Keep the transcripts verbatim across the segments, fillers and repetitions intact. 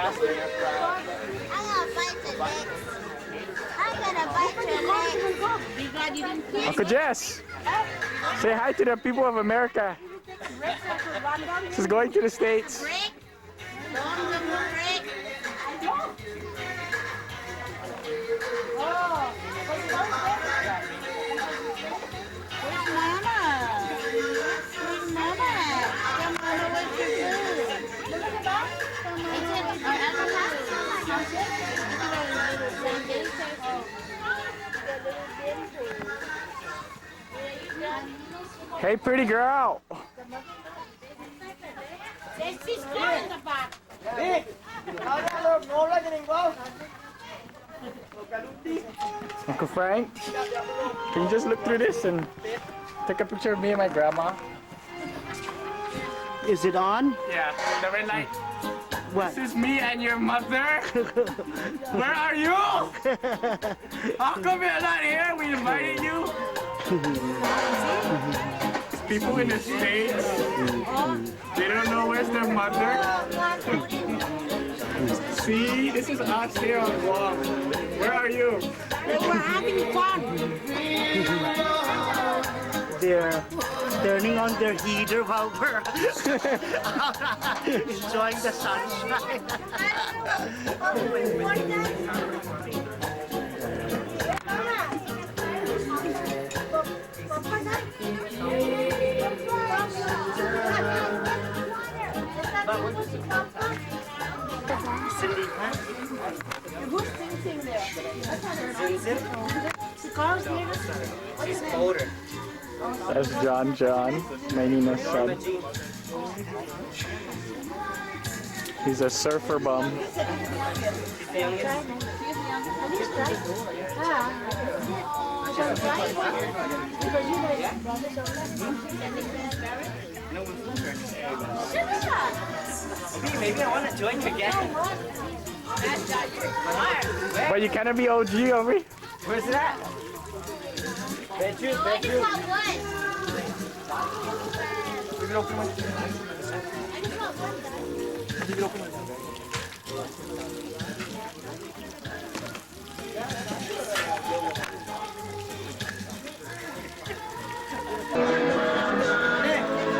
I'm gonna bite your leg. I'm gonna bite your leg. Uncle Jess, say hi to the people of America. She's going to the States. Break. Break. Where's Mama? Where's Mama? Come on over to food. Come on. Hey, pretty girl. There's this girl in the back. Uncle Frank, can you just look through this and take a picture of me and my grandma? Is it on? Yeah, the red light. What? This is me and your mother. Where are you? How come you're not here? We invited you. People in the States, they don't know where's their mother. See, this is us here on Guam. Where are you? They were having fun. They're turning on their heater while we're enjoying the sunshine. That's John John, my Nina's son. He's a surfer bum. Maybe I want to join you again. But you cannot be O G over here. Where's it at? Bedroom, bedroom.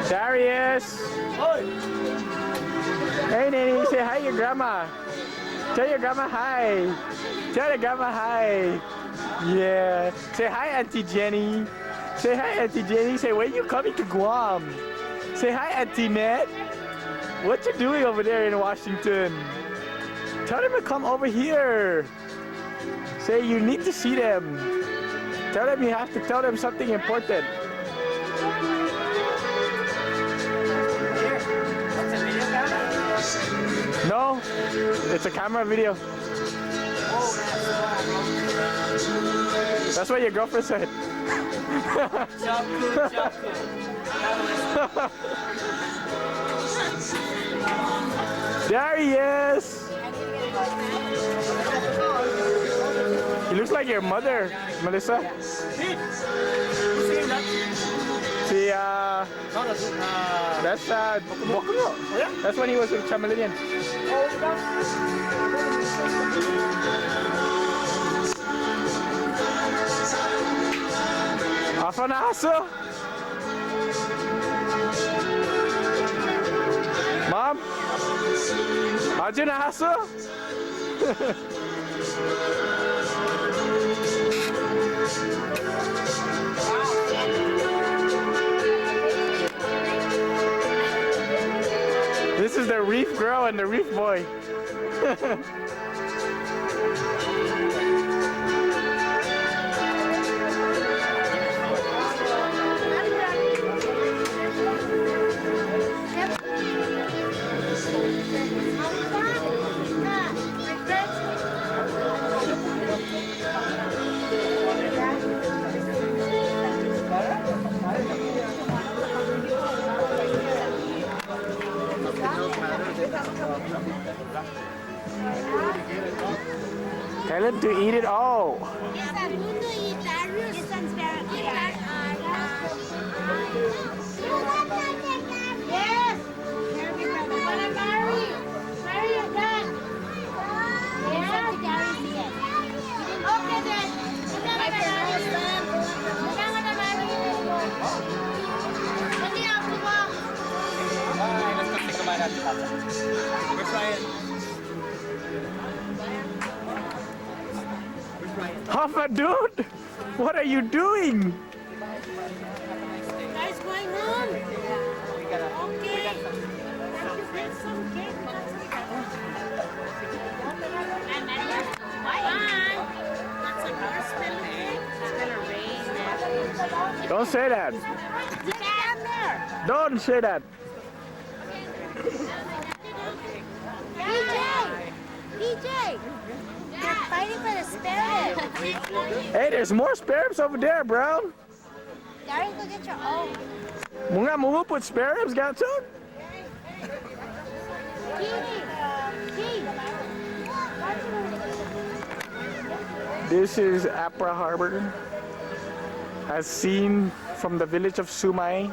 Darius! Hey, Nene, say hi to your grandma. Tell your grandma hi. Tell the grandma hi. Yeah. Say hi, Auntie Jenny. Say hi, Auntie Jenny. Say, when you coming to Guam? Say hi, Auntie Net. What you doing over there in Washington? Tell them to come over here. Say you need to see them. Tell them you have to tell them something important. No, it's a camera video. That's what your girlfriend said. Chaku, chaku. There he is. He looks like your mother, Melissa. See, uh, that's, uh, Bokono. That's when he was with Chameleon. Håfa na hasso? Mom? Håfa na hasso? This is the reef girl and the reef boy. Tell him to eat it all. Yes, I'm going to eat that. Yes, I'm very. Yes. Mary, Mary, your bag. Hoffa, dude, what are you doing? Guys, going home. Okay. Have to bring some cake. Bye. That's a more spelling. It's gonna rain now. Don't say that. Sit down there. Don't say that. P J! P J! They're fighting for the spare ribs. Hey, there's more spare ribs over there, bro. Darren, go get your own. Mungnga mohupot spare ribs, gacho? Gee, gee. This is Apra Harbor, as seen from the village of Sumay.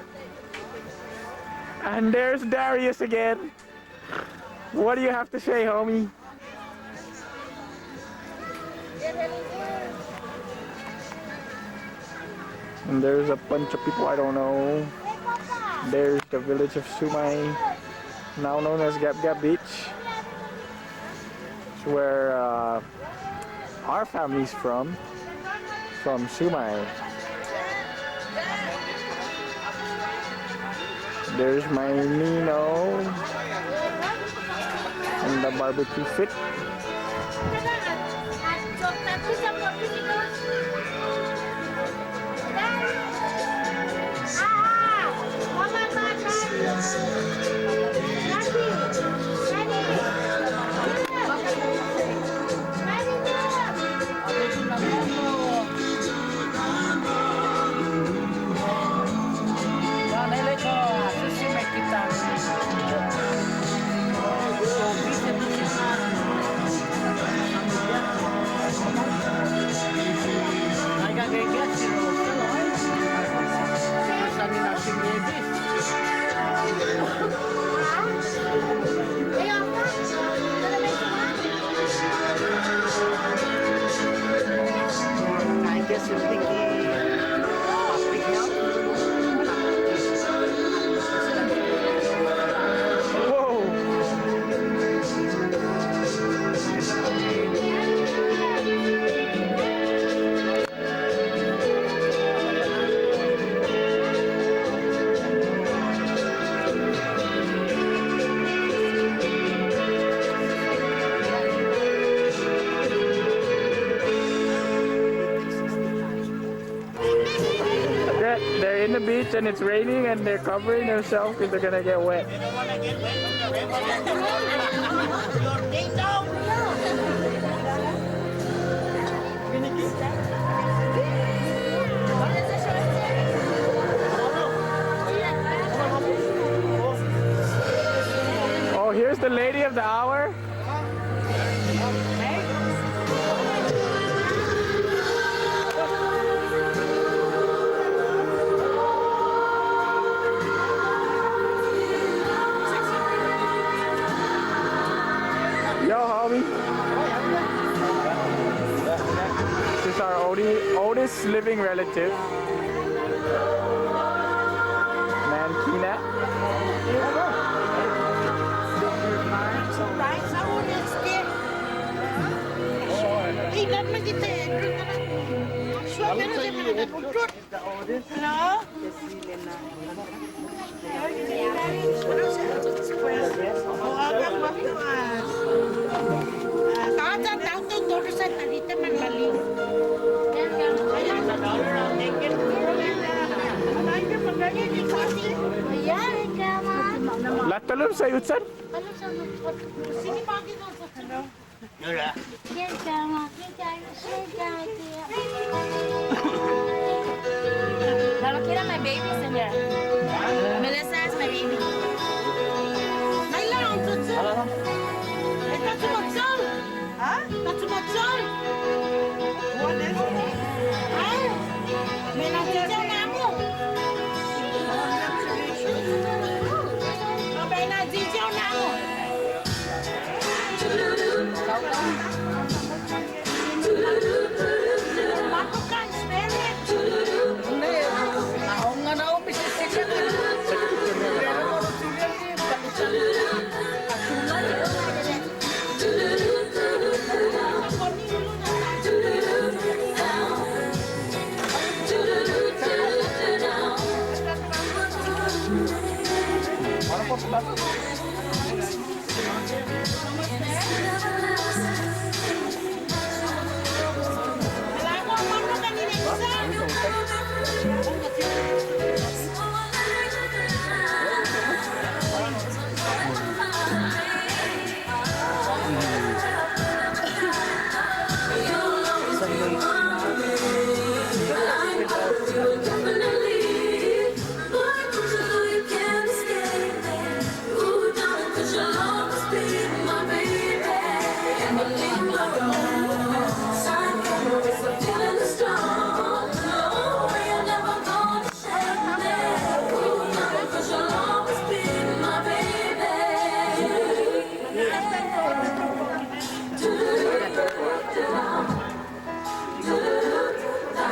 And there's Darius again. What do you have to say, homie? And there's a bunch of people I don't know. There's the village of Sumay, now known as Gapgap Beach. It's where, uh, our family's from, from Sumay. There's my Nino and the barbecue fit. I guess you're thinking public health. Whoa. They're, they're in the beach and it's raining and they're covering themselves 'cause they're gonna get wet. Oh, here's the lady of the hour. Yo, homie. This is our oldie, oldest living relative. Mankina. Hello? Låta, Lum, sa' i uchan? Here, Grandma. Here, Grandma. Here, Grandma. Mama, get on my baby, señor. Melissa is my baby. Naila, ang tutsu. Esta su maksol. Ha? Esta su maksol. What is it? Ha? Bai na'didide' na'mu. Bai na'didide' na'mu.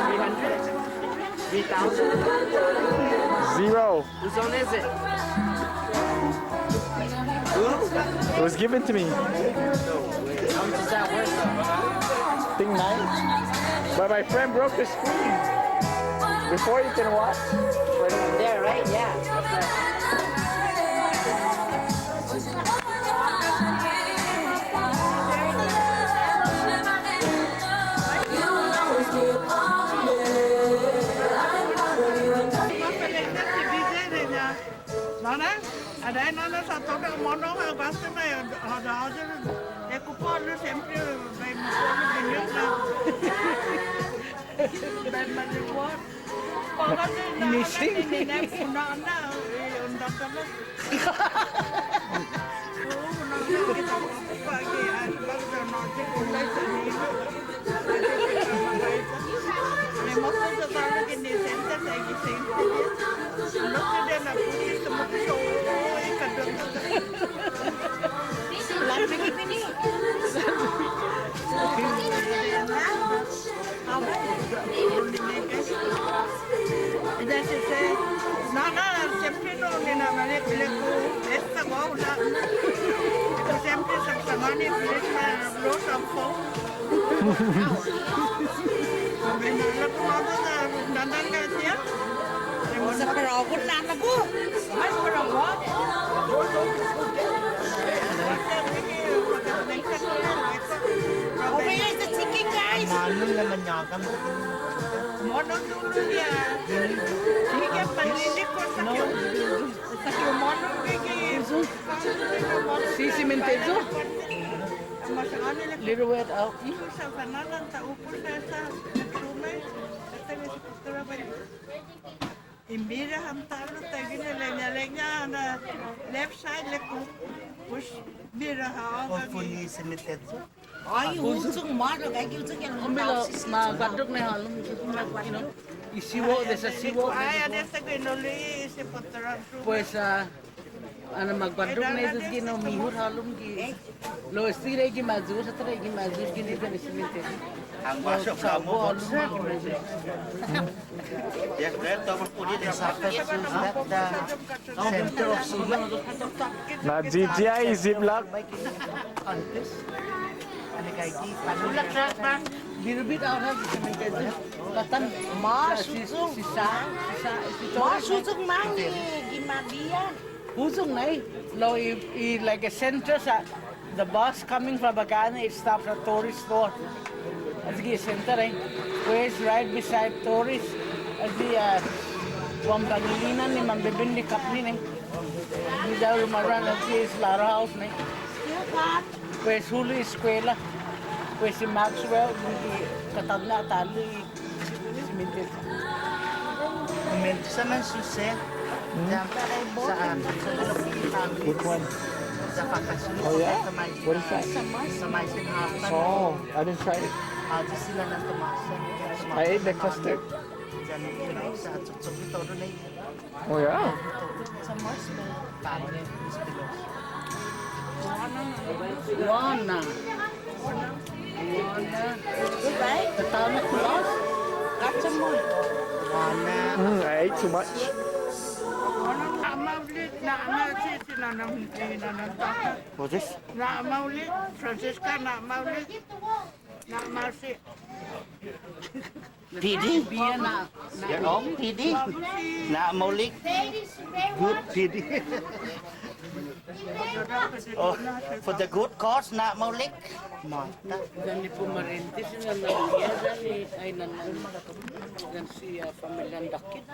Three hundred? Three thousand? Zero. Whose own is it? Who? It was given to me. How much is that worth, though? Think nine. But my friend broke the screen. Before you can watch. There, right? Yeah. Nåna, adai nåna sa' todu mono ha' basta na ya, ha, ha, ha, ya kupo lu siempre bai mono lu binyut na. Bai ma reward. Missing. Entonces, eh, nåna, siempre no, ni na mane peleku, esta guau la. Siempre sa' sa' mane peleku, los ampo. Sa' para ako na ako. Ay, para ako. Over here is the chicken, guys. Malu na manyakan. Mono dulu ya. Sige, panliliko sa' iyo. Sa' iyo mono, sige. Si, si Mintezo. Little wet out. Sa' fananan ta upul sa' sa' sumai. Sa' sa' sumai. Imbira ham ta'lo taiguini leña-leña na left side le ku. Pues mira ha. Hopefully si Mintezo. Ai, husong ma, lo, ai, husong ya. Hombre, lo, ma, batok na halom, you know. Isiwo, de sa siwo. Ai, ade sa ko no le, si potra. Pues, ah, Annai magbaddok nai, pues gi no, mihu hålom gi. Lao esti gi ma Yu'os, esti gi ma Yu'os gi ni, gi ni simente. Ang baso, kamo, hålom gi ma Yu'os. Yes, sir. Is that the center of Sulu? Na G G I Ziploc. Little bit out of the cementerio. Latan. Mas si, husong. Si sa, si sa, si ma husong man gi, gi ma biha. Husong nai, lao i, i like a center sa', the bus coming from Bacana, it stops at Torres Store. Ayu gi center, eh. Pues right beside Torres. Ayu, uh, Juan Pangilinan ni mambebende kåtne, eh. Ayu i Maran, ayu i Slaughterhouse, eh. Pues hulo' i eskuela. Pues si Maxwell, i tatånda' ta'lo i Cementerio. Cementerio sa' man Suse. Hmm? Saan? Which one? Oh, yeah? What is that? Oh, I didn't try it. I ate the custard. Oh, yeah. Guana. Guana. Guana. Tatao na kulas. Guana. Mm, I ate too much. What's this? Na'maolek, Francisca, na'maolek. Na'maolek. Pidi? Biha na, na. Yeah, oh, pidi. Na'maolek. Good pidi. Oh, for the good cause, na'maolek. Måta. Yan i pumarente, si nanån-ña, yan i, ai, nanån. Yan si, ah, familian Dakit.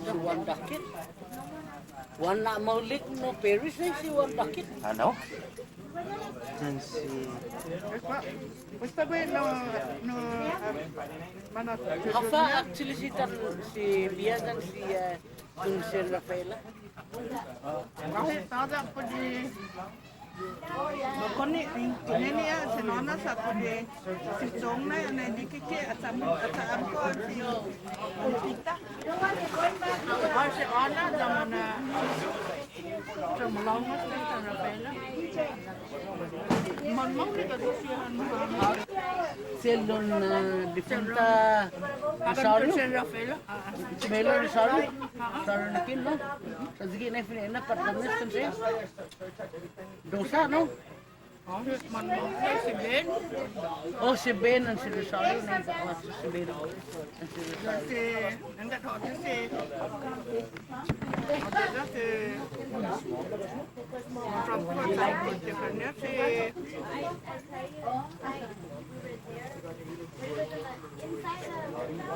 Yan Juan Dakit. Juan na'maolek, no, Paris, ai, si Juan Dakit. Ano? Yan si Basta, bueno, no, ah, mana. Håfa actually si tan, si biha yan si, eh, Tun Sen Rafaela. Ai, nada, put i, no, koni, in, kini ni, ah, si nåna sa' put i, si Tong na, na dikike', atan, atan ko, si Lupita. Ai, si Ana, ya mana. Siha un, ah, difunta Rosario. Chimelo Rosario. Rosario Nakin, no? Sa' sigi na fine'na para ta nai, entonses. Dos, no? Oh, si Ben. Oh, si Ben and si Rosario, no? Oh, si Ben and si Rosario. Si, and that hot, si, si, from course, I put the si.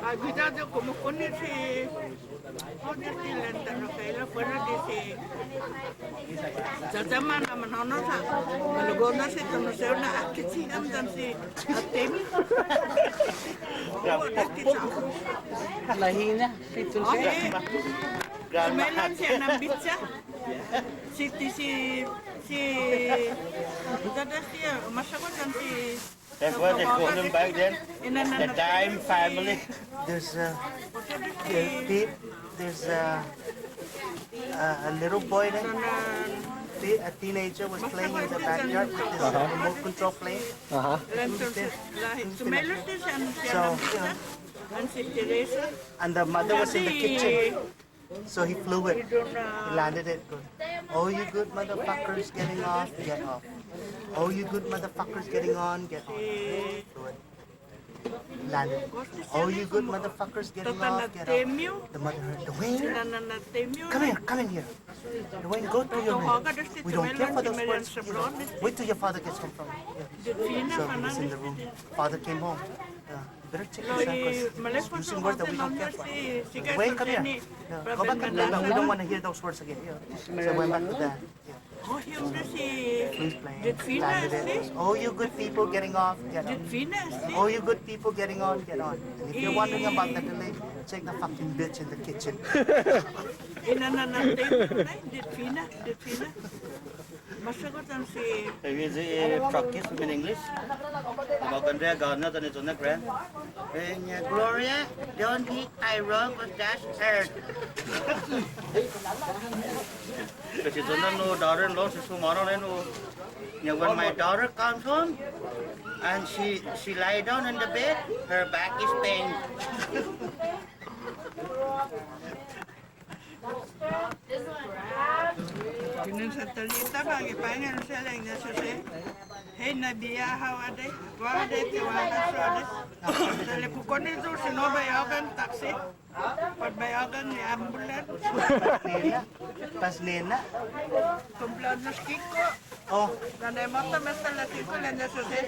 Ai, kuidådo, komu konne' si, oh, desi Lentano Kaila, fuera desi, sa' sa' man, man, no, no, sa', malago' na si Tomaseo na aki si ham yan si Atemi. Lahi-ña, si Tulsi. Oke. Sumelan si Anambicha. Si, si, si, si, sa' desi, masago' yan si That's what they call them back then. The Dime family. There's a, there, Pete, there's a, a, a little boy there. Pete, a teenager was playing in the backyard with this, uh, remote control plane. Uh-huh. Who's this? Who's the next one? So, you know, and the mother was in the kitchen. So he flew it. He landed it good. All you good motherfuckers getting off, get off. All you good motherfuckers getting on, get on. Flew it. Landed. All you good motherfuckers getting off, get off. The mother heard, "Dwayne, come here, come in here. Dwayne, go to your room. We don't care for those words. You know, wait till your father gets home from, yeah." So he was in the room. Father came home. Yeah. Better check the cycle. Using words that we don't care for. Wayne, come here. No, go back and lay down. We don't wanna hear those words again. Yeah. So I went back to that. Yeah. Please play. Landed it. All you good people getting off, get on. All you good people getting on, get on. And if you're wondering about the delay, check the fucking bitch in the kitchen. Ina na na, Delfina, Delfina. Masago' yan si... Maybe the, uh, Portuguese in English. About Andrea Gardner, then it's on the ground. When, uh, Gloria, don't eat my rock, 'cause that's hurt. Kasi doon na no daughter-in-law si Sumaro na no. Yeah, when my daughter comes home and she, she lie down in the bed, her back is pain. Ginen Santa Rita, magi painga no sa' laeng-ña suse. Hei, na biha hao adai, guaha adai, ti guaha hasso adai. Sa' ilek-hu konne' yu' si no bai ågang taxi, pat bai ågang ni ambulans. Nena, pas nena. Kumpleaños Kiko. Oh. Yan i måtto mesta las singko, laeng-ña suse.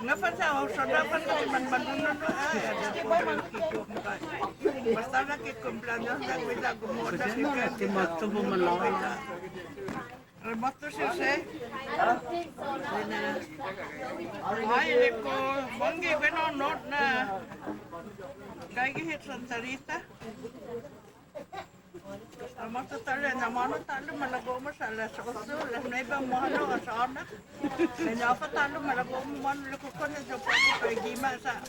Ngafan sa' hu sodda' fan sa' man, man, no, no, no, ah, ya, ya, kumpleaños Kiko. Basta na ki kumpleaños na, kuya, kumu na, ti måtto bumalaga. Remoto suse. Ai, ilek-hu, bongge, bueno, no, na. Gaige hit Santa Rita. Remoto ta'lo, na mo'na ta'lo, malago' ma sa' las ocho, las nuebe mo'na, o sa' na. Media håfa ta'lo, malago' ma mo'na, ilek-hu konne' yu' på'go, på'go i gima' sa'.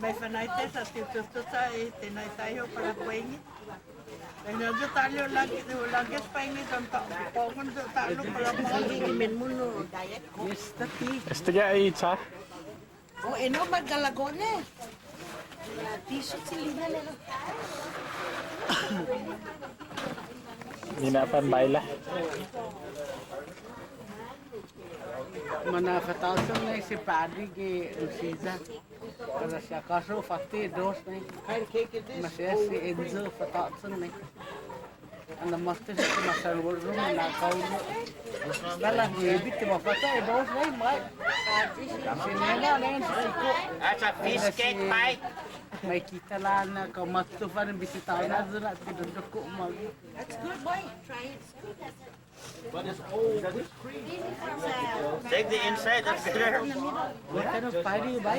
Bai fana'i sa' ti tutuhon sa' i tina'i-ta'i yu' para kuengi. Este ya i cha. O, ennao magalago' na. Tishu si Lina, nai. Mina'fanbaila. Mana'fatå'chong nai si Padre gi Lucisa. Para si akåso, fatte dos nai. Maseha si Enzo, fatå'chong nai. Annai måtto si Masaru, mana'kahulo'. Bala, bibi ti mafåtta i dos nai, mai. Si Nena, nai, si Kiko. That's a fish cake, mai. Mai kita la na kao måtto para bisitån na, yu' na ti dodokko' ma. That's good, boy. Try it. Take the inside, that's better. What kind of pie do you buy?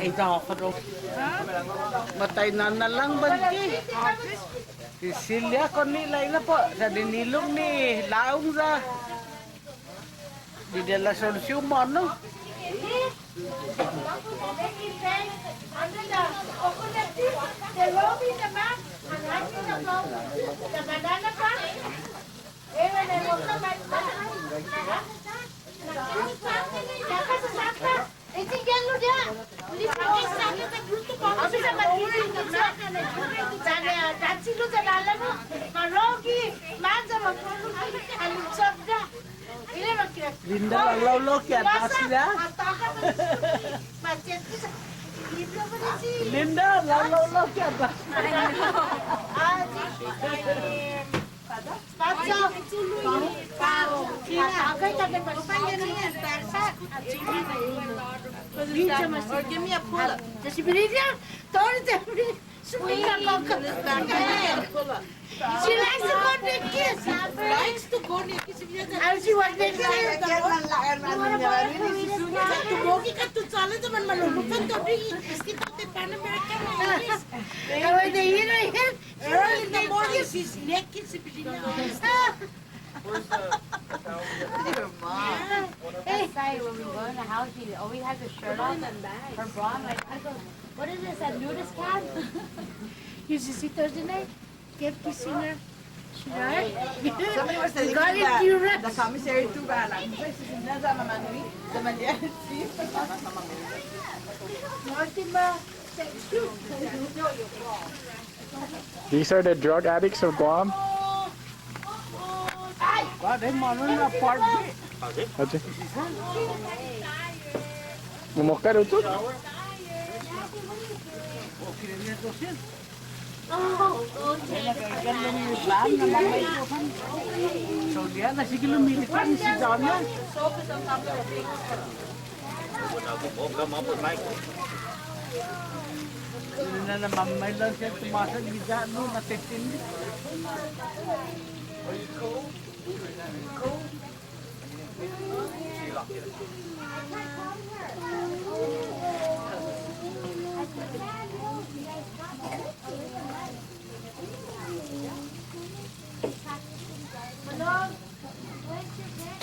Esta håfa nu. Matai na na lang banti. Si Silvia konne' laina po, sa' dinilong ni laong sa'. Di de la son siu månu. Linda, lao, lao, lao ki atas ya. Linda, lao, lao, lao ki atas. Or give me a pull-up. She likes to go naked. Likes to go naked. She doesn't. Ay, si Juan Miguel. Tumogi ka tu sala sa man malulutan to di. Eski to te Pan American. Kawai de hira hira. Early in the morning, she's naked, si Virginia. Where's the, the towel? Your mom. That's why when we go in the house, she always has a shirt on. Her bra, I'm like, I go, "What is this, a nudist camp?" You should see Thursday night. Qué piscina. Somebody was telling me that the commissary too bad, like, this is another mamá, the Malia. These are the drug addicts of Guam. Guau, they mono na part B. Ati. Mumukha dito. So, yeah, na sige lumilipad si Donna. Hindi na namamay lang siya, tumasa, gida, no, natitindi.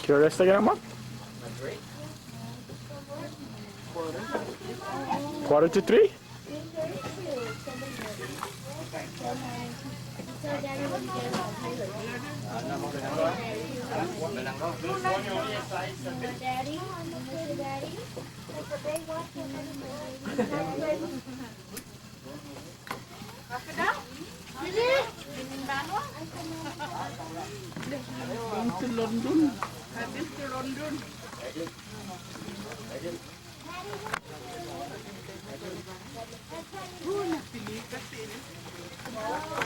Curious again, what? Quarter to three? Been to London. I've been to London.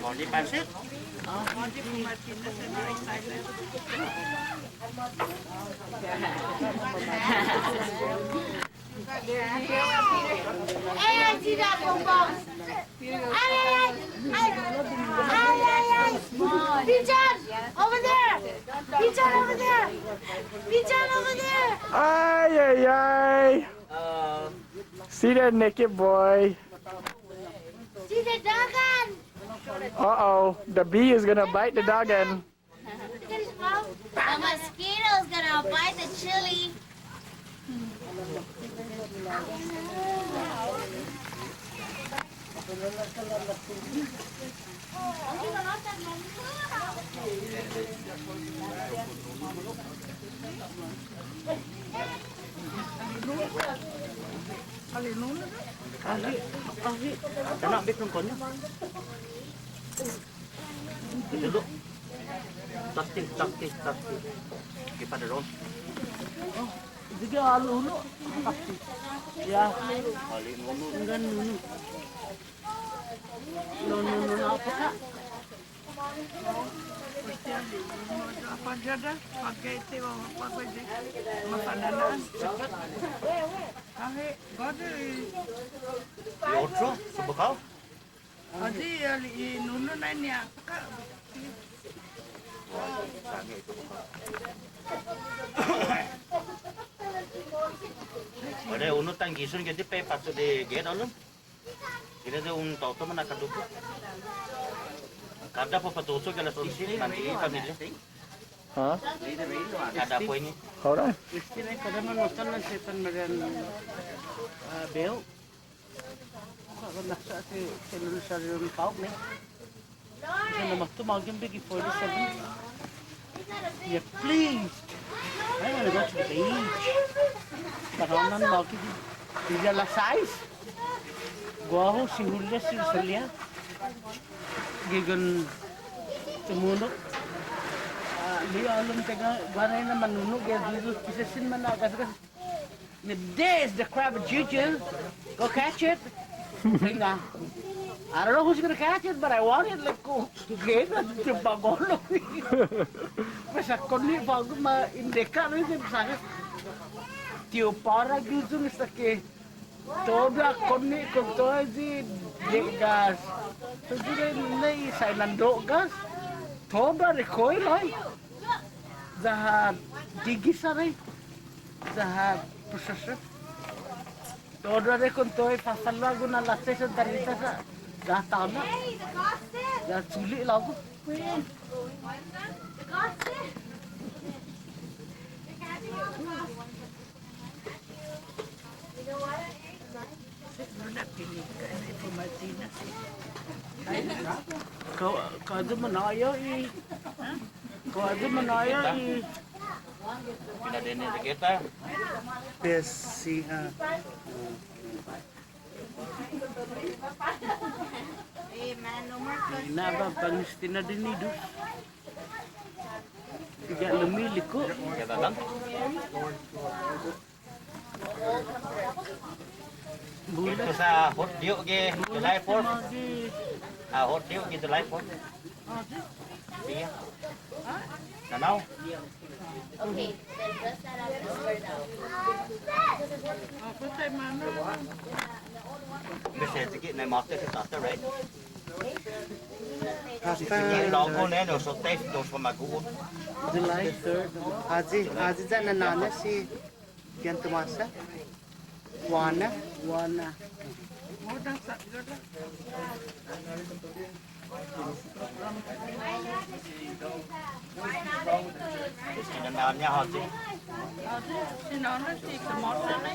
Only pancit? Only for Martinez and rice island. Ay, ay, si Daddy Bombs. Ay, ay, ay. Ay, ay, ay. Pichon, over there. Pichon, over there. Pichon, over there. Ay, ay, ay. See that naked boy. See the dog. Uh-oh, the bee is gonna bite the doggan. The mosquito's gonna bite the chili. Ahi, ahi. Anak bit ng konya. Dulu. Tasti, tasti, tasti. Kita di ron. Oh, sige, alu ulo. Ya. Hunggan ulo. No, no, no, no, apa ka? Apa ayu? Pagkai ti, apa ayu? Mafana'an. Ahi, gode. Otro, subukao. Adi, ali, i nunu na ini apa ka? Ore, unu tanggisun gede pe patu de gate alun. Gede de un toto mana kaduku. Kada pa patuso ke las kisi, manti familia. Ha? Kada po ini. Ahora. Este, kada man, no están las sepan, Marian, ah, Beo. Sa' nasa si, si Lulu sa' yung tawag ni. Kasi naman tumawag yung bigi forty-seven. Yeah, please. I wanna go to the beach. Pero nan magi di. Di alas sais. Guahu si Julia si Celia. Gigon tumunog. Ah, di alam taga, guanay na manunog, ya, dudut, kisa sin managas, This is the crab, Juju. Go catch it. Venga. I don't know who's gonna catch it, but I want it. Like, okay, na, ti på'go lokkue'. Pues, ha konne' på'go ma indeka, no, este, pues, ti u para gi huyong esta ki todu ha konne' kontodu i gas. Todu i, i sainan dos gas. Todu ha recoil, ai. Ya ha digi sa' re. Ya ha process. Todu ha kontodu i fåfalu na latte sa' taiguihi sa'. Ya ha tåna'. Ya ha chule' lågu. Kao, kao ayu månå'gue i, kao ayu månå'gue i. Pinadene de keta. Pesi, ah. Na ba pangesti na dinidu. Tiga lumi liku. Keta dan. Bulan. Ito sa hotdog gi July fourth. Ah, hotdog gi July fourth. Iya. Nanao. Okay, then press that up and stir it out. Kasi sige, na måtai si tåta, right? Sige, lågu na, no, so taste those from my good. July third. Håyi, håyi ya nanånña si Bian Tomasa? Juana? Juana. Este nanånña håyi. Este nanånña si Tomasa, no?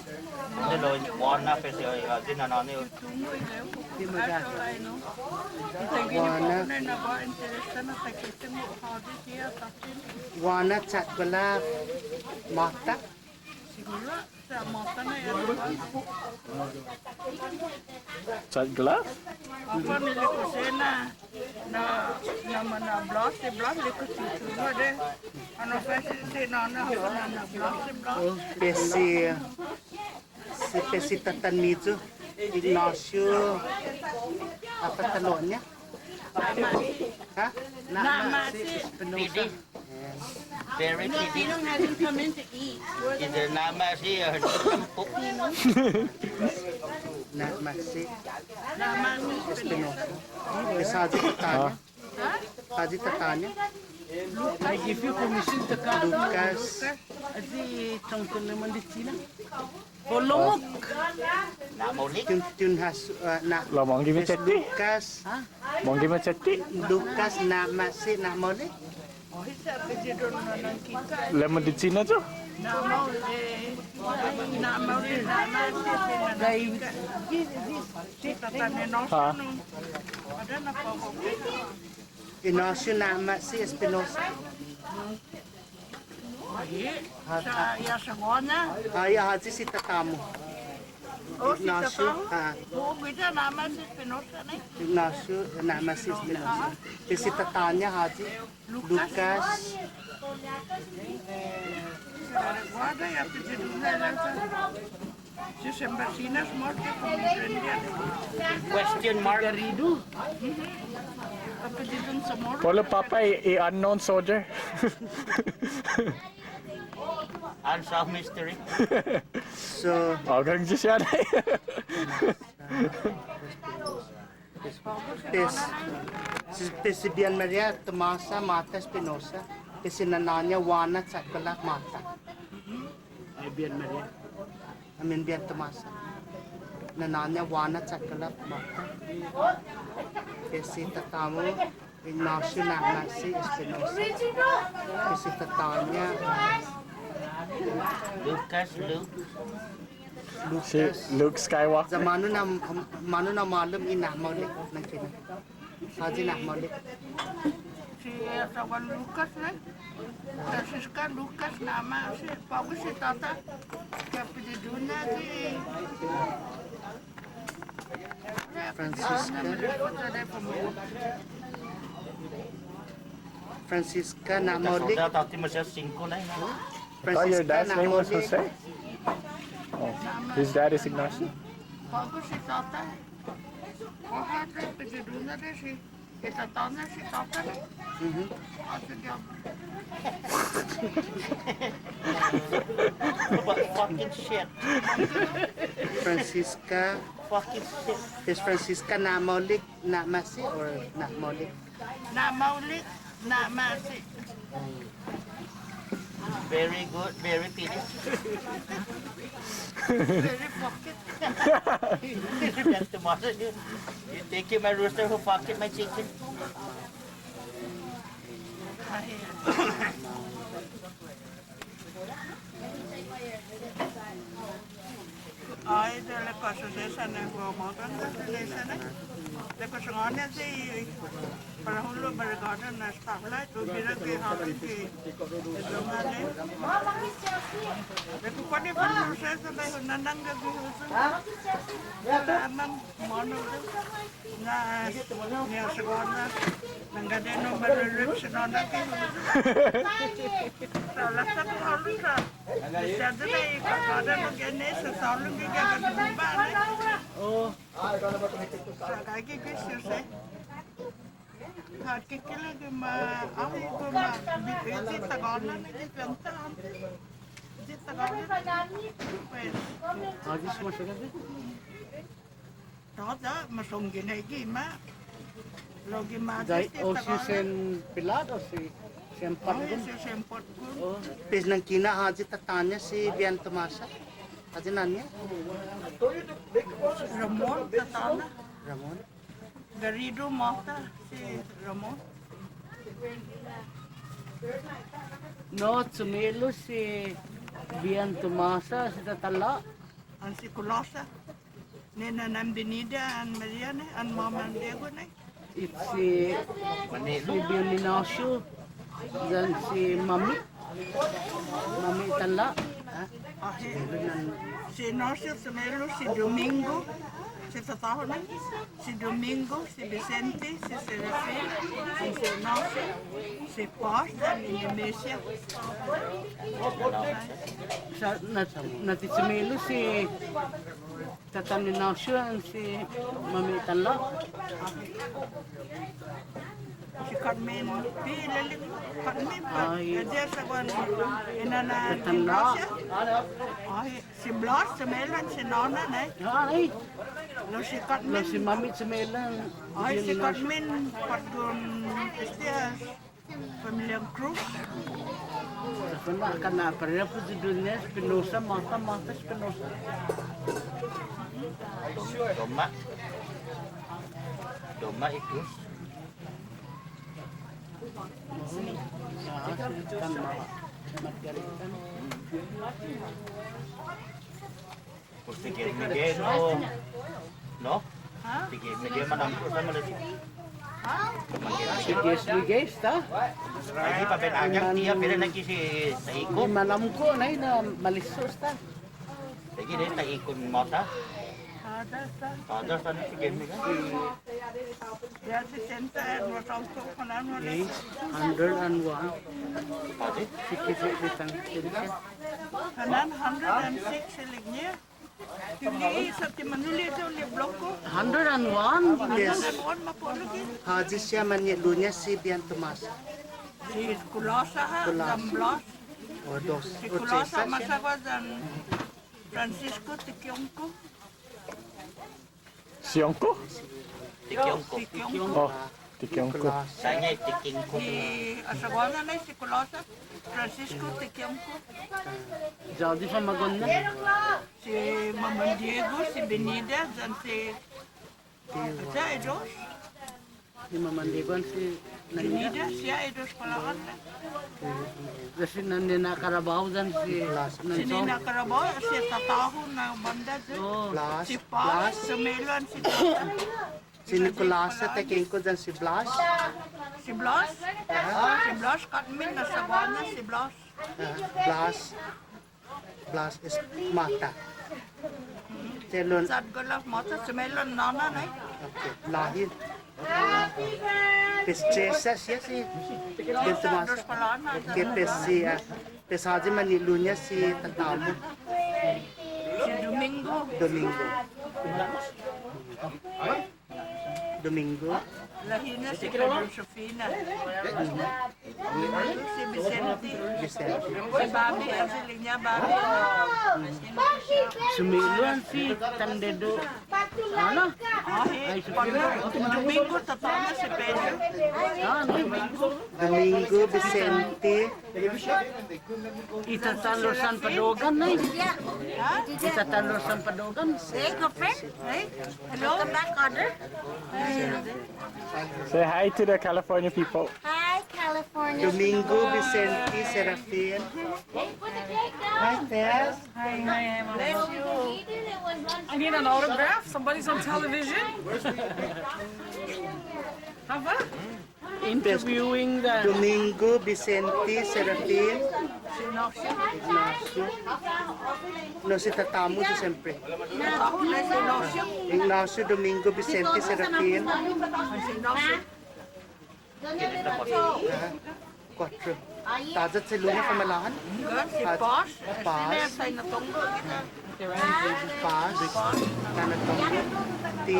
Este lo Juana, pues, eh, håyi nanånña. Di magåhet. Juana. Juana chocolate måta. Chocolate? Håfa ni liku siha na, na, na blås, blås liku siha de. Annai pesi, si nåna, håfa na, na blås, blås. Oh, pesi, si pesi tatan-miyu, Ignacio, håfa ta'lo-ña? Ha? Na'ma'se'. Na'ma'se' Espinosa. Very pretty. Filipino hasn't come in to eat. Is there na'ma'se' or Na'ma'se'. Na'ma'se' Espinosa. Esta håyi tatå-ña. Håyi tatå-ña. I give you permission to come. Lucas. Håyi, tongkong na mandisina. Bolok. Na'maolek. Ti un, ti un hasso, eh, na. Lao mångge mi che'ti. Lucas. Ha? Mångge mi che'ti. Lucas Na'ma'se' Na'maolek. Lao mandisina yu'. Na'maolek. Na'maolek, Na'ma'se'. Ha. Ignacio Na'ma'se' Espinosa. Ai, sa', ya sa' guaha. Ai, håyi si tatå-mu. Oh, si Ignacio, tatå-hu? Ah. Oh, guiya Na'ma'se' Espinosa, no? Ignacio Na'ma'se' Espinosa. Ah. Pues si tatå-ña håyi. Lucas. Lucas. Guaha, ya apellidu-ña, ya sa'. Question mark. Apellidu Chamorro. På'go påpa' i, i unknown soldier. Unsolved mystery. So, hågan siha. Pues, si, pues si Bian Maria Tomasa Mata Espinosa, pues si nanå-ña Juana Chatbalak Mata. Ai, Bian Maria. I mean, Bian Tomasa. Nanå-ña Juana Chatbalak Mata. Pues si tatå-mu Ignacio Na'ma'se' Espinosa. Pues si tatå-ña Lucas, Luke. Lucas. Si Luke Skywalker. Ya månu na, månu na malum i na'maolek, nangkina. Håyi na'maolek. Si, eh, San Juan Lucas, eh? Francisca Lucas Na'ma'se', på'go si tåta. Ki apellidu-ña si Francisca. Francisca Na'maolek. Francisca Na'maolek. Oh, his dad is Ignacio? På'go si tåta. Four hundred, pidi duna de si, esta tånda si tåta de. Mhm. Asa diha. But fucking shit. Francisca. Fucking shit. Is Francisca na'maolek, na'ma'åse' or na'maolek? Na'maolek, na'ma'åse'. Very good, very pretty. Very pocket. That's the mother, dude. You take it, my rooster, who pocket my chicken. Ai, de la kåsa sa' esta na guaguaha na sa' esta na. De kåsa ngåni si para hulo' para gana na stoplight, hu bira ki hapin ki. De kukuan i proseso de hu nanangga gi husu. Para aman mo'na na, ni asagua na, nangga de no marurip si nåna ki. Sa' lasa ku hålu sa'. Sa' de na i kåtåda no ginen sa' sålu gi gaga guba na. Oh. Sa' gaige gi sise. Sa' kikila gi ma, awi gi ma, bi, bi, di Tagåna na gi benta åntes. Di Tagåna. Pues. Håyi sa' maseha? Tåya', masongge na gi ma. Lao gi ma. Dai, o si sen pilat o si sen patgon. O si sen patgon. O. Pues nangkina håyi tatå-ña si Bian Tomasa. Håyi na'an-ña? Ramon, tatå-ña. Ramon. Garrido Mata, si Ramon. No, chume'lu si Bian Tomasa, si Tatå Lao. An si Kulosa. Ni nånan Benida an Maria ne, an Maman Diego ne. It's si, si Bian Ignacio, yan si Mami', Mami' Tan Lao. Ahe'. Si Ignacio, chume'lu si Domingo, si tatå-hu ne. Si Domingo, si Vicente, si Serafin, si Ignacio, si Paz, yan Indonesia. Sa' na, na ti chume'lu si Tatå-ña Ignacio yan si Mami' Tan Lao. Si Carmen, pi ilelek Carmen, pa. Ai. Ayu sa' guaha ni, i nånan Tan Lao. Ignacio. Ai. Si Blas, chume'lu yan si nåna, ne? Ai. Lao si Carmen. Lao si Mami' chume'lu yan. Ai, si Carmen, patgon, este, familian Cruz. Sa' kana', kana' parehu si Dunya Espinosa, Mata, Mata Espinosa. Doma. Doma i Cruz. Pues si Ges Miguel, no. No? Ha? Si Ges Miguel, manåmko' sa' Malaysia. Ha? Si Ges Miguel esta. Ai, pa' bai agang tiya, pero na ki si Taiko. Manåmko' na, na Malisso esta. Lagi' de Taiko Mata. Ada esta. Ada esta na si Ges Miguel. Ya sesenta, no sa' otro, kalan, no. Yes, hundred and one. Pati? Siki, siki, tan, siki. Kalan hundred and six, ilek-ña. Ti li'e' sa' ti mañuli' sa' un blångko. Hundred and one? Yes. Hundred and one mapo'lo ki. Håyi siha mañe'lu-ña si Bian Tomasa? Si Kulosa ha', Kulosa. Yan Blas. O dos. Si Kulosa, Kulosa siha. Masagua yan Francisco Tikiongko. Siongko? Tikiongko. Tikiongko. Oh, Tikiongko. Sa' i Tikiongko. Si asagua-ña nai si Kulosa, Francisco Tikiongko. Ya di famagu'on-ña. Si Maman Diego, si Benida, yan si, ya i dos. Ni Maman Diego yan si Benida, siha i dos palågan. Yan si Nina Carabao yan si, si Nina Carabao, si tatå-hu na bånda, oh. Blas, si Paz, Blas. Chume'lu yan si Tata. Si Nicolas, Tikiongko yan si Blas. Si Blas? Aha. Si Blas, Carmen, na asagua-ña si Blas. Aha. Blas. Blas is Mata. Chelon. Sad Golaf Mata, chume'lu yan nåna, ne? Okay, lahi. Pues tres siha si. Dos palågan. Okay, pues si, ah, pues håyi mañe'lu-ña si tatå-mu. Si Domingo. Domingo. Domingo. Lahi-ña si Pedro Sofina. Si Vicente. Vicente. Si Bobby, ang siling-ña, Bobby. Sumiluan si Tandedo. Ano? Ay, si Pedro. Domingo, tatå-ña si Pedro. Ah, Domingo. Domingo, Vicente. I Tatå Lorsan Padogan, eh. I Tatå Lorsan Padogan. Hey, girlfriend. Hey. Hello. Welcome back, Carter. Say hi to the California people. Hi, California people. Domingo, Vicente, Serafin. Hi, Tess. Hi, hi, Emma. Bless you. I need an autograph. Somebody's on television. Hava? Interviewing the Domingo, Vicente, Serafin, Ignacio. No, si tatå-mu, si siempre. Ignacio, Domingo, Vicente, Serafin. Aha. Kuåttro. Tåya' che'lu-ña famalahan? Si Pås. Pås. Pås, Tana Tonggo. Ti,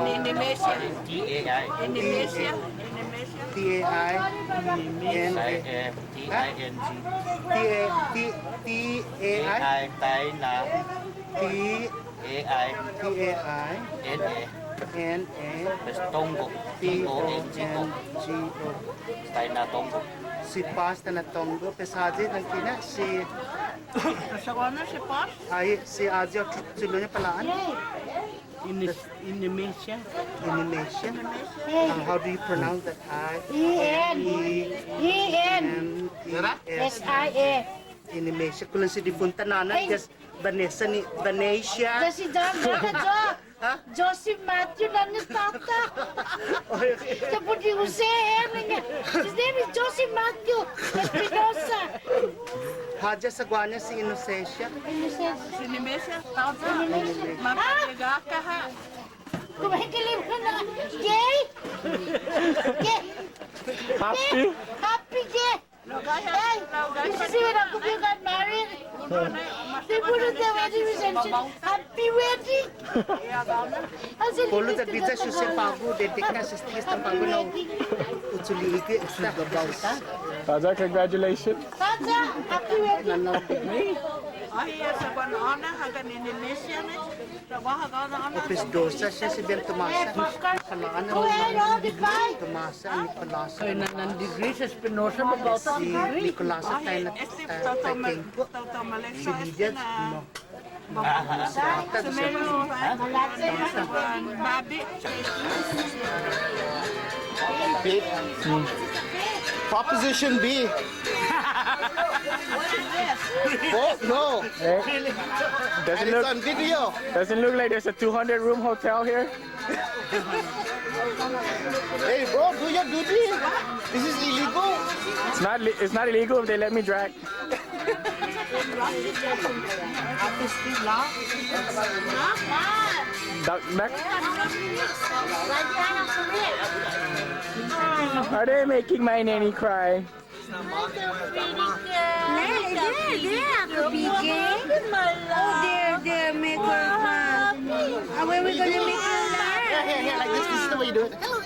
Indonesia. T A I. Indonesia. Indonesia. T A I. N A. T I N G. T A, T, T A I. T A I, Taina. T A I. T A I. N A. N A. Pues Tonggo. T O N G O. T O N G O. Taina Tonggo. Si Pås Tana Tonggo. Pues håyi, nangkina, si Sa' guaha si Pås? Ai, si håyi otro che'lu-ña palahan? Inis-, Indonesia. Indonesia? Uh, how do you pronounce that? I, E N. E, E N. N, E, S. S I A. Indonesia. Kulan si difunta nånan, just Vanessa ni, Vanessa. Just si John, John, John. Ha? Joseph Matthew na'an-ña tåta. Oh, okay. Sa' put i Jose, eh, na'an-ña. His name is Joseph Matthew Espinosa. Håyi sa' guaha si Inocencia? Inocencia. Inocencia, tåta. Inocencia. Mama, ah! Llega acá, ha. Kumeke'ilek-ña na. Gay? Gay? Happy? Happy gay? Hey, you see when Uncle Bill got married? They put on the wedding reception. Happy wedding! Polu ta gisa si Jose på'go, de dekas este esta på'go na. Utsuli ike esta. Tåya', congratulations. Tåya', happy wedding. Ai, esa buena onda, hagan Indonesia, ne? Pues dos siha si Bian Tomasa. Tomasa ni Palasa. Kay nånan degree si Espinosa, about si degree. Nicolasa, taina, taina, taina. Si Lidia, no. Proposition B. Oh, no. Eh? And it's on video. Doesn't look like there's a two hundred room hotel here. Hey, bro, do your duty. This is illegal. It's not li-, it's not illegal if they let me drag. Doc-, Doc-, are they making my nanny cry? Hi, so pretty girl. Hey, there, there, Uncle B J. Oh, there, there, make her smile. Uh, where we gonna make her laugh? Yeah, yeah, yeah, like this, this is the way you do it. Hello.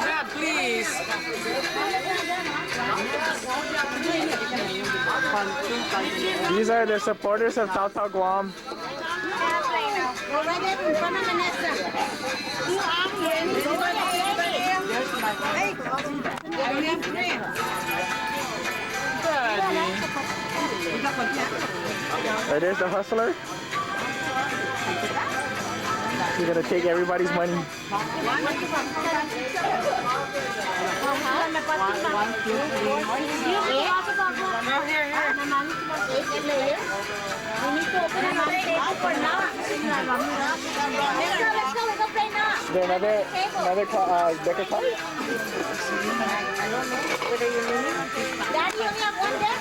Yeah, please. These are the supporters of Taotao Guam. There's the hustler. You're gonna take everybody's money. There, another, another ca-, uh, deck of cards? Daddy, you only have one deck?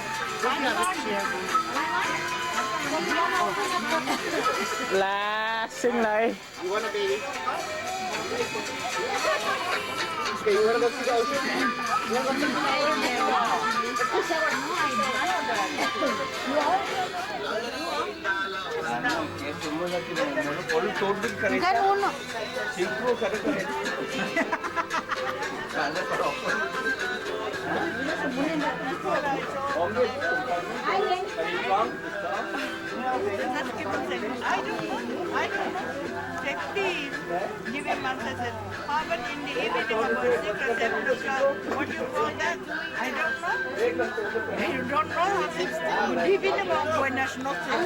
Lasing lai. You want a baby? Just keep on saying, "I don't know, I don't know." Say, "Please, give him answer." Said, "How about in the evening about six or seven o'clock? What do you call that?" "I don't know." "You don't know?" I said, "Good evening or buenas noches."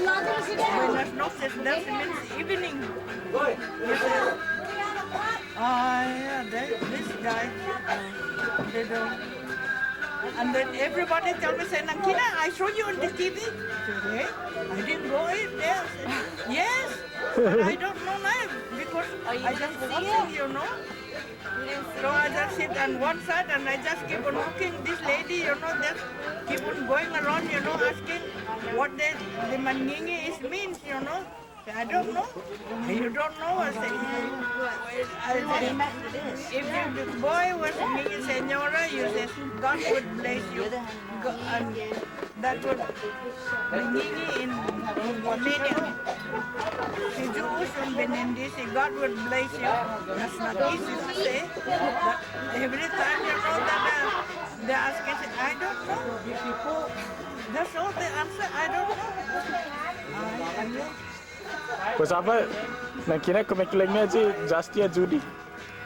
"Buenas noches, that means evening." He said, "Ah, yeah, they, this guy, uh, they don't." And then everybody tell me, say, "Nangkina, I saw you on the T V." I said, "Eh? I didn't go in there." I said, "Yes, but I don't know now because I just watching, you know." So I just sit on one side and I just keep on looking. This lady, you know, just keep on going around, you know, asking what the, the mangenge is means, you know. "I don't know." "You don't know?" I said, I said, "If you, the boy was me, Señora, you said, 'God would bless you.' Go-, and that would be meaning in, in Guamanian. Si Yu'os un benendisi, God would bless you." That's not easy to say. But every time, you know, that, uh, they ask you, say, "I don't know." That's all the answer, "I don't know." I, I don't. Pues håfa, nangkina kumeke'ilek-ña i Dios ti ayudi.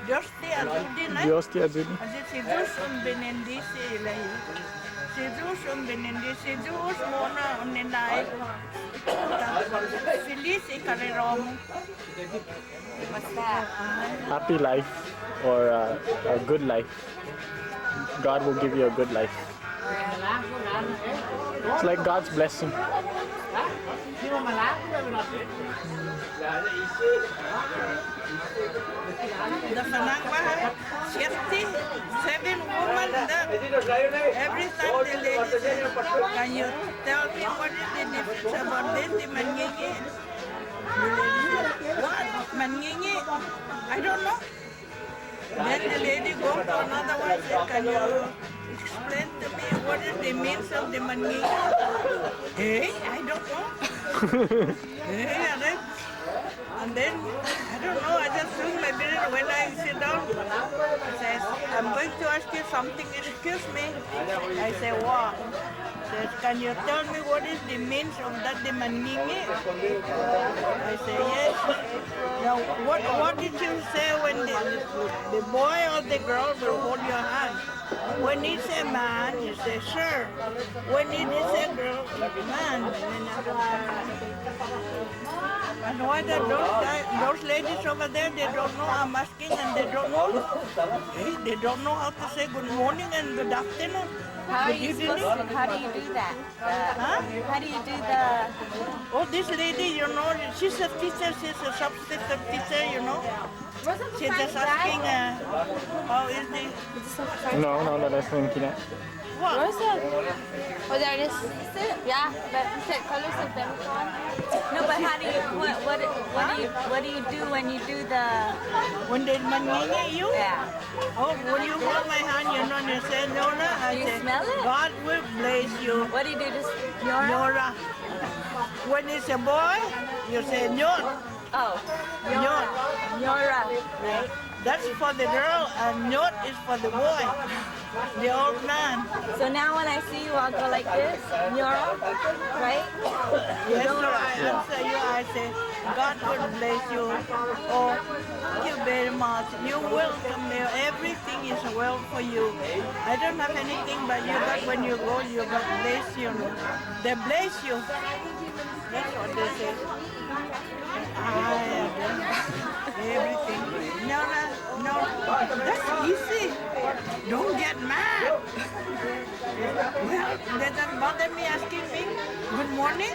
Dios ti ayudi, no? Dios ti ayudi. Ayu, si Yu'os un benendisi lahi. Si Yu'os un benendisi, si Yu'os mo'na un nina'e. Feliz i karera-mu. Basta. Happy life or, uh, a good life. God will give you a good life. It's like God's blessing. The Fanagua, sixty-seven woman, the, every time the lady say, "Can you tell me what is the difference about this, the mangenge?" What? Mangenge? I don't know. Then the lady go to another one, say, "Can you explain to me what is the means of the mangenge?" "Eh, I don't know." Eh, and then, and then, I don't know, I just swing my beard when I sit down. I says, "I'm going to ask you something, excuse me." I say, "What?" Says, "Can you tell me what is the means of that, the mangenge?" I say, "Yes." "Now, what, what did you say when the, the boy or the girl will hold your hand?" "When it's a man, you say, 'Sir.' When it is a girl, man." And why the, those guys, those ladies over there, they don't know how much and they don't know. Eh, they don't know how to say good morning and good afternoon. How are you supposed to, how do you do that? Huh? How do you do the... Oh, this lady, you know, she's a teacher, she's a substitute teacher, you know. She's just asking, uh, how is the... No, no, no, that's Nangkina. What? Where's the... Oh, there it is. Yeah, but you said colors of them. No, but how do you, what, what, what do you, what do you do when you do the... When they mangenge you? Yeah. Oh, when you hold my hand, you know, you say, "Nora," I say, "God will bless you." What do you do? Just Nora? Nora. When it's a boy, you say, "Nora." Oh, ñot. Ñot. Ñora, right? That's for the girl, and ñot is for the boy, the old man. So now when I see you, I'll go like this, ñora, right? Yes, so I answer you, I say, "God will bless you." Oh, thank you very much. You're welcome. Everything is well for you. I don't have anything but you, but when you go, you God bless you. They bless you. That's what they say. I, everything. No, no, no. That's easy. Don't get mad. Well, they don't bother me asking me, "Good morning."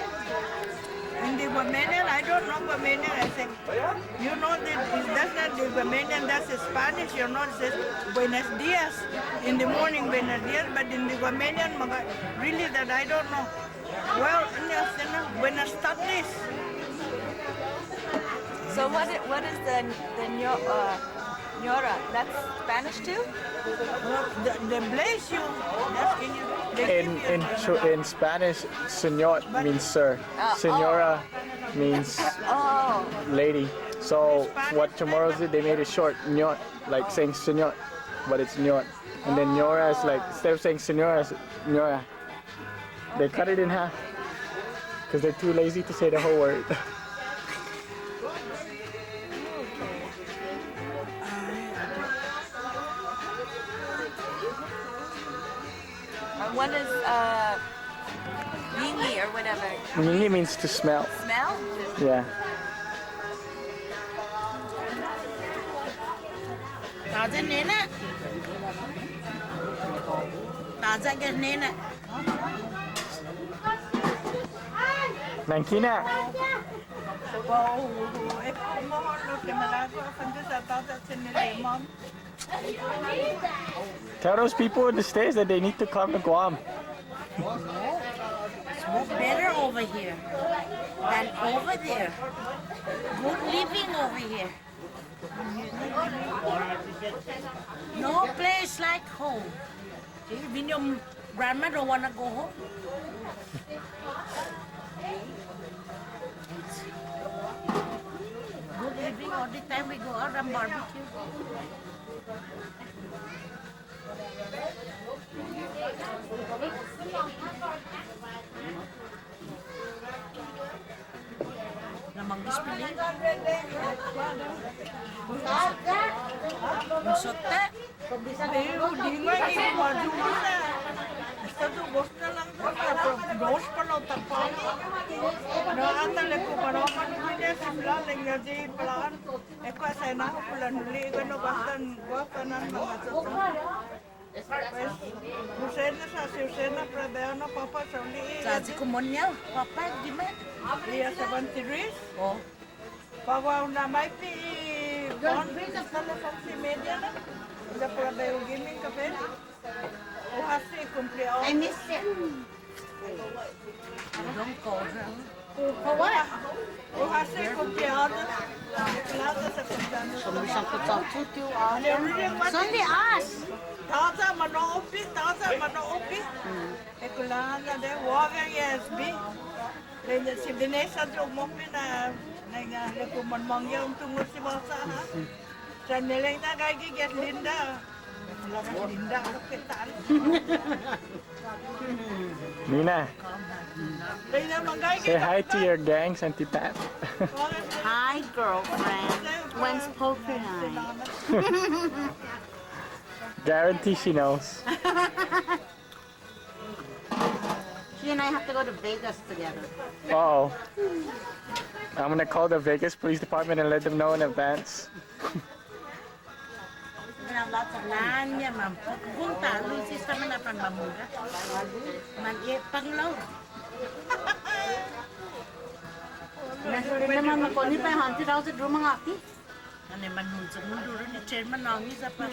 In the Guamanian, I don't know Guamanian. I say, "You know, the, that's not the Guamanian, that's the Spanish, you know." It says, "Buenos dias." In the morning, "Buenos dias," but in the Guamanian, maga-, really that I don't know. Well, buenas tardes. So what i-, what is the, the ño-, uh, Señora, that's Spanish too? Well, the, the bless you. That's in, they In give you in the Cho- in Spanish, señor means sir. Uh, Señora means Oh, lady. So what Chamorros did, they made it short, ñot, like saying señor, but it's ñot. And then ñora is like, instead of saying señora, it's ñora. They cut it in half because they're too lazy to say the whole word. And what is uh, ñiñi or whatever? Ñiñi means to smell. Smell? Yeah. Tåya', nena. Tåya' gi, nena. Nangkina. Tell those people in the States that they need to come to Guam. It's more better over here than over there. Good living over here. No place like home. See, when your grandma don't wanna go home. Good living all the time we go out and barbecue. Lamanggis pili. Sotte. Di, di nga i maju na. Esta tu bos na lang tu na, pero dos pa lo tapang. Na atan le ko para manu ni si plan, le nga di plan. Ekua' sa' na, kulan uli, kulan no basta, kulan no basta. Pues, hu sena sa', si hu sena, pero de ano, påpa', sa' uli. Sa' si kumonnya, påpa', gima'. Iya, seventy degrees. Oh. Påpa', hu na' maipe, bon, sa' las once y media na. Uda para bai hu gimik kape. Hu hasso kumpleåños. I miss it. Don't call her. For what? Hu hasso kumpleåños. Kumpleåños sa' kumpleåños. Somebody should talk to you. Sunday, us. Tåya' mano'ope, tåya' mano'ope. He kulan na de, walking S B. Then si Vanessa, yo mo pina, na, na, na, kuman mangyang tunggu si Basa, ha? Sa' nileng na gaige gi Linda. Linda, ano kita? Nina, Linda, manggay say hi to your gangs and Tita. Hi, girlfriend. When's poker night? Guarantee she knows. She and I have to go to Vegas together. Uh-oh. I'm gonna call the Vegas Police Department and let them know in advance. Nanya, ma'am. Gunta, Lucy, sa' man na pan mamura. Man, eh, panglaw. Nasulit naman ako ni pa, hundred thousand rumang aki. Anai manhuyong mundu ni Chairman, nangis sa' pa.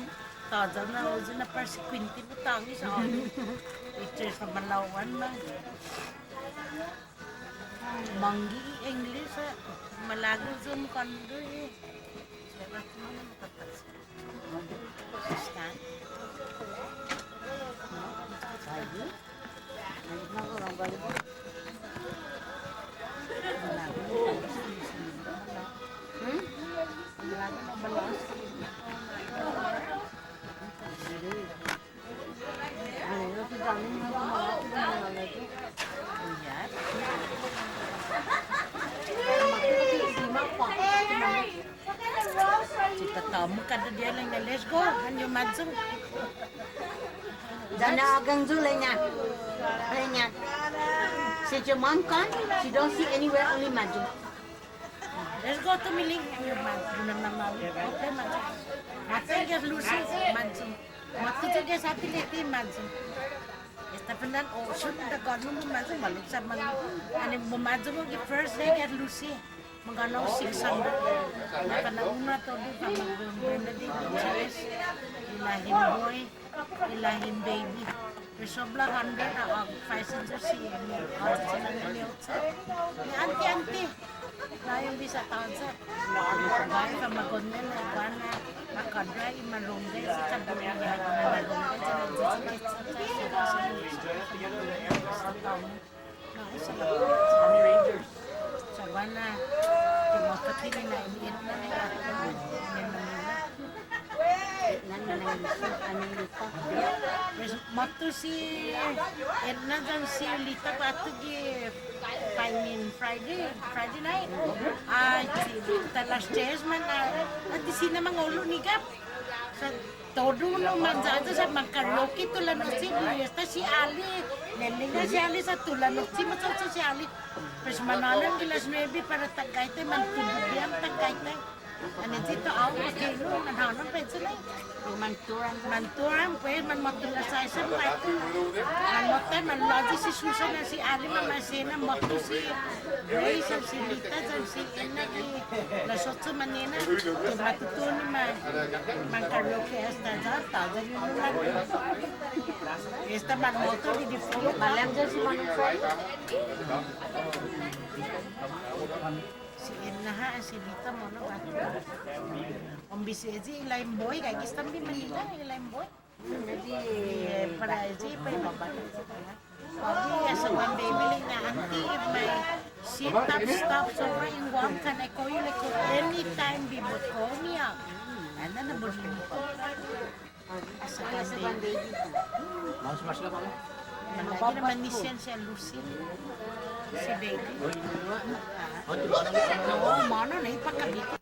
Tåya' na, oyu na pa singkuenta bu tangis sa' i Chairman malao'an na. Mangge i English, eh. Malago' sa' mukåndu, eh. Sista. Si tatamu kada dia, ilek-ña, "Let's go, and you machu." Yan na agang yu', ilek-ña. Ilek-ña. Since your mom gone, she don't see anywhere, only machu. "Let's go to Miling, and you machu." Na mama, okay, machu. Machu, yes, Lucy, machu. Machu, yes, Ate Leti, machu. Esta pa nan, oh, shoot, the god, no, machu, maolek sa' man. Anai machu, gi first day, yes, Lucy. Magånao six hundred. Na kana unu todu, para magbenta di tres. Ilek-ña boy, ilek-ña baby. Pues sobra hundred, ah, five hundred si, ah, si Nanay Otso. Ni auntie, auntie. Na un bisa tåya'. Bai, para magonen, na guaha, maka, Dai, i malonggay si Kabuya, i malonggay si Kabuya. No, esa la. Sa' guaha na, ti måtto ti ni na i Edna ni na. Pues, måtto si Edna yan si Lita guatu gi, I mean, Friday, Friday night. Ai, ti, ta las tres man, ah, ti siña mangolo' ni gap. Sa' todu unu manyaya sa' man karaoke todu na nochi, esta si Ali, nai lingu si Ali sa' todu na nochi macho'cho' si Ali. Pues manånao gi las nuebe para taitai, mantudu biahi taitai. Anai ti todu awa, okay, no, manhånao pues, no. Manturan. Manturan, pues, manmåtto las sais, manmåtto, manlåyi si Susan, si Ali, Mama Sena, måtto si Grace, si Lita, si Ena, gi las ocho mañaina, ti matutuhon ni man, man karaoke esta ya, ta ya ni man. Esta man måtto di di fo. Malam ya si man. Si Ena ha', si Lita mo'na guatu. Om bisi eyi i Lain Boy, gaige esta ni Manila, i Lain Boy. Eyi, para eyi, para ibaba. Ogi, as a one baby, ilek-ña, "Auntie, if my ship stop, stops over in Guam, can I call you?" Ilek-hu, "Anytime, baby, call me up." And then, nabunyi. As a one baby. Mas, mas ka pa. Malago' na mañåsaonao si Lucille. Si baby. No, mo'na na i påkabit.